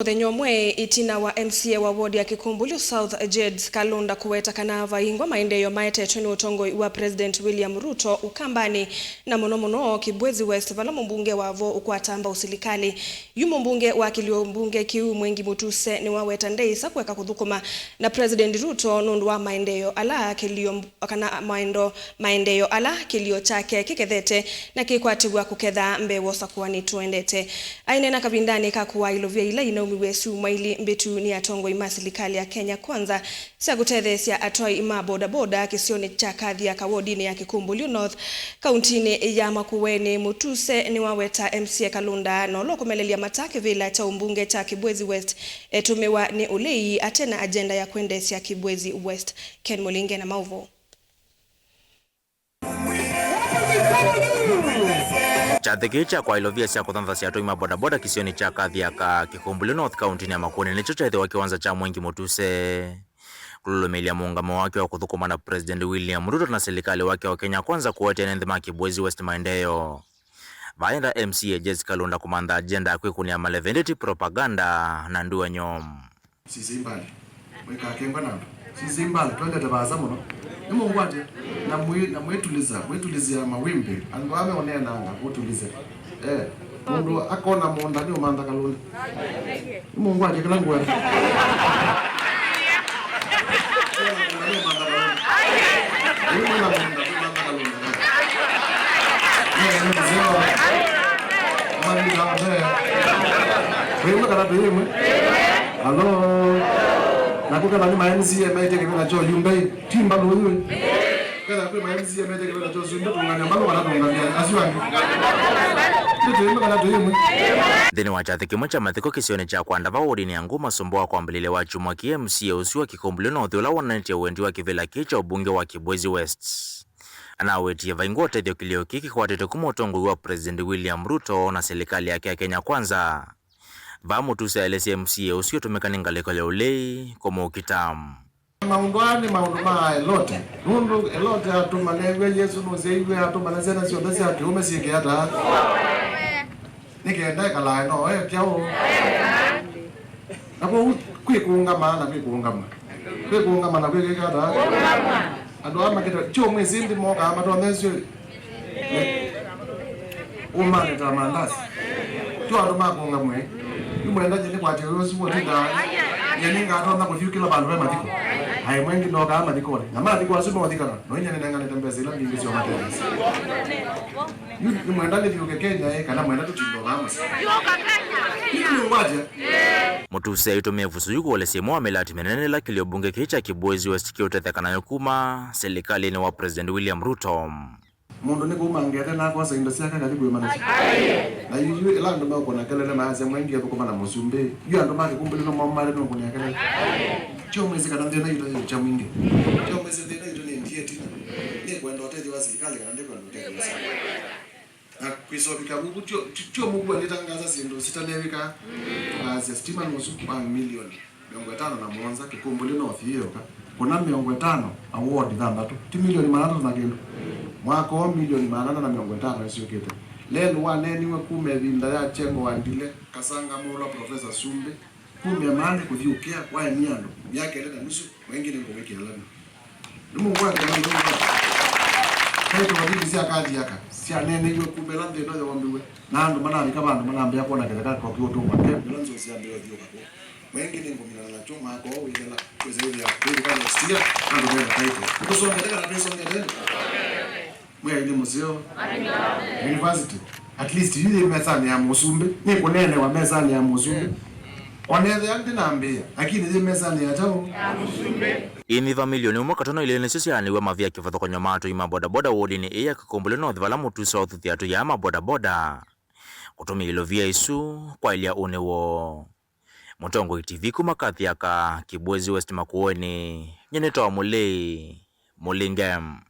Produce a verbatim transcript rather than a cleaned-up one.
Mũthenya ũmwe ĩtina wa M C A wa ward ya Kĩkũmbũlyo South, Jades Kalunda, kũweta kana vaingwa maendeeo maetetwe nĩ ũtongoi wa President William Ruto Ũkambanĩ, na mũno mũno Kibwezi West, vala mũmbunge wavo ũkwata mbau silikalĩ. Yu mũmbunge wa kĩlio mbunge kĩu Mwengi Mutuse nĩwaweta ndeĩsa kũeka kũthũkũma na President Ruto nũndũ wa maendeeo ala kĩlio mb-, kana maendo-, maendeeo ala kĩlio kyake kĩkethete na kĩkwatĩw'a kũketha mbee wa ũsakũani tũendete. Aineena kavindanĩ ka kũaa ilovia ila inaumiw'e syumwa ili mbĩtu nĩ atongoi ma silikalĩ ya Kenya Kwanza sya kũtetheesya atwai ma bodaboda kĩsionĩ kya Kathiaka wodinĩ ya Kĩkũmbũlyo North, kauntinĩ ya Makueni, Mutuse nĩwaweta M C A Kalunda na ũla ũkomelelya mata kĩvĩla kya ũmbunge kya Kibwezi West etũmĩwa nĩ ũlei ate na agenda ya kwendeesya Kibwezi West. Ken Mũlinge na maũvoo. Kyathĩ kĩĩ kya kwaĩlovia sya kũthanthasya atũi ma bodaboda kĩsionĩ kya Kathiaka, Kĩkũmbũlyo North, kauntinĩ ya Makueni nĩkyo kyaĩthĩwa kĩwanza kya Mwengi Mutuse kũlũlũmĩĩlya mũũngamo wake wa kũthũkũma na President William Ruto na silikalĩ wake wa Kenya Kwanza kũete ene nthĩ ma Kibwezi West maendeeo. Vaenda M C A Jades Kalunda kũmantha agenda ya kwĩkũnĩa malevendeti, propaganda na nduanyo. Sisei mbali. Mwĩkakengwa na andũ. Sisei mbali, twendete vaasa mũno. Nĩmũngwatye. Na mwĩ-, na mwĩtulisa, mwĩtulisya mawimbi. Andũ aa meũneenanga, ũtulise. Eh, mũndũ akona mũũnda nĩ ũmantha Kalunda. Nĩmũngwatye kĩla ngwenda. Akona mũũnda nĩ ũmantha Kalunda. Wĩ mwĩna mũũnda, nĩ ũmantha Kalunda. Eh, nĩ mzee. Mami, ndio. Wĩ mwe kana tũyĩ mwe? Alo. Na kũkana nĩ ma M C A maĩtye kĩvĩla kya ũyumbe, ti mbalũ ũyũ. Kũkana kwĩ ma M C A maĩtye kĩvĩla kya ũyumbe, tũngania mbalũ kana tũngania asu angĩ. Nĩ tũyĩ mwe kana tũyĩ mwe? Nthĩnĩ wa kyathĩ kĩmwe kya mathiko kĩsionĩ kya Kwandava wodinĩ ya Nguma, sũmba wa kwambĩlĩlya wa kyumwa kĩĩ, M C A ũsu wa Kĩkũmbũlyo North ũla wonanĩtye wendi wa kĩvĩla kĩĩ kya ũmbunge wa Kibwezi West anawetie vaingwa ũtethyo kĩlio kĩĩ kĩkwatĩtwe kuma ũtongoi wa President William Ruto na silikalĩ yake ya Kenya Kwanza. Vaa Mutuse aelesya M C A ũsu ĩtũmĩka nĩ ngalĩko ya ũlei kũmũkita. Maũndũ aa nĩ maũndũ ma Elote. Nũndũ Elote atũma neew'a Yesũ nũsyaĩiwe, atũma na syana syonthe sya kĩũme syĩke ata? Nĩ kenda ekalae no ekya ũu. Na kwoou kwĩ kũũngama na kwĩ kũũngama. Kwĩ kũũngama na kwĩ kĩka ata? Andũ aa makĩta, kyo mwĩsĩ nthĩ mokaa matonthesyo ũmanĩ ta mandasi. Tyo andũ ma kũũngamwe. Yu mwenda nyie nĩkwatĩwe ũsu wotindaa. Nyie nĩngatonya kũthiũkĩla vandũ ve mathiko. Aĩ mwengi ndokaa mathikonĩ. Na mathiko asu mothikana. No inyie nĩnenganĩte mbesa ila mbingĩ sya matetheesya. Yu nĩmwenda nĩthiũke Kenya, ĩ, kana mwenda tũtinde o vaa mũsyĩ? Yu nĩngwatya. Mũtuse aitũmĩa ĩvuso yu kũelesya ĩmwe wa mĩlati mĩnene ĩla kĩlio mbunge kĩĩ kya Kibwezi West kĩũtetheka nayo kuma silikalĩnĩ wa President William Ruto. Mũndũ nĩkũmangete na akosa indo syake akathi kwĩma nasyo. Na yu, yu ĩla andũ meũkũna kelele mayasya mwengi athũkũma na mũsumbĩ, yu andũ ma Kĩkũmbũlyo nĩmo maĩle nũkũnĩa kelele? Tyo mwĩsĩ kana nthĩna yitũ yĩ kya mwingĩ? Tyo mwĩsĩ nthĩna yitũ nĩ ndieti? Nĩkwenda ũtethyo wa silikalĩ kana ndĩkwenda ũtethyo wa silikalĩ? Na kwĩsovika vuvu, tyo, tyo, tyo mũkuwa nĩtangaza syĩndũ sitanewĩka. Tũkaasya sitima nũsu wa milioni mĩongo ĩtano na mũonza, Kĩkũmbũlyo North yĩyoka. Kũna mĩongo ĩtano na ward thanthatũ. Ti milioni maana atatũ na kĩndũ? Mwaka ũũ milioni maana ana na mĩongo ĩtano ĩsyũkĩte. Lelũ waneeniwe kuma ĩvinda ya Chengo wa Ndile, Kasanga Mũlwa, Professor Sumbĩ, kumĩa maana kũthiũkĩa, waemie andũ, myaka ĩlĩ na nusu, maingĩ nĩ ngũwĩkĩa lami. Nĩmũngwatĩĩa na nĩmũngwatĩĩa. Kaĩ tũvathili sya Kathiaka syaneeneiwe kuma ĩla nthĩ ĩno yoombiwe, na andũ manavika vandũ manambĩa kwona kĩtheka ko kĩũtũngwa kembu ĩla nzũũ syambĩĩa ũthiũka kũu. Maingĩ nĩngũminana nakyo mwaka ũũ wĩthela, kwĩsa ĩthĩa wĩvika next year, andũ mena title. Tũsongete kana twĩsongete? Mwĩai nĩ mũseo. University. At least yu yĩ mesanĩ ya mũsumbĩ. Nĩkũneenewa mesanĩ ya mũsumbĩ. Onethĩa ndĩnambĩĩa, lakini yĩ mesanĩ ya kyaũ? Ĩnyiva milioni ũmwe katono ilĩ nĩsyo syaanĩw'e mavia kĩvathũkany'o ma atũi ma bodaboda wodinĩ ĩĩ ya Kĩkũmbũlyo North, vala Mutuse wa ũthuthya atũi aa ma bodaboda kũtũmĩa ilovia isu kwaĩlya ũnĩ woo. Mũtongoi T V kuma Kathiaka, Kibwezi West Makueni, nyie nĩtawa Mũlei Mũlinge.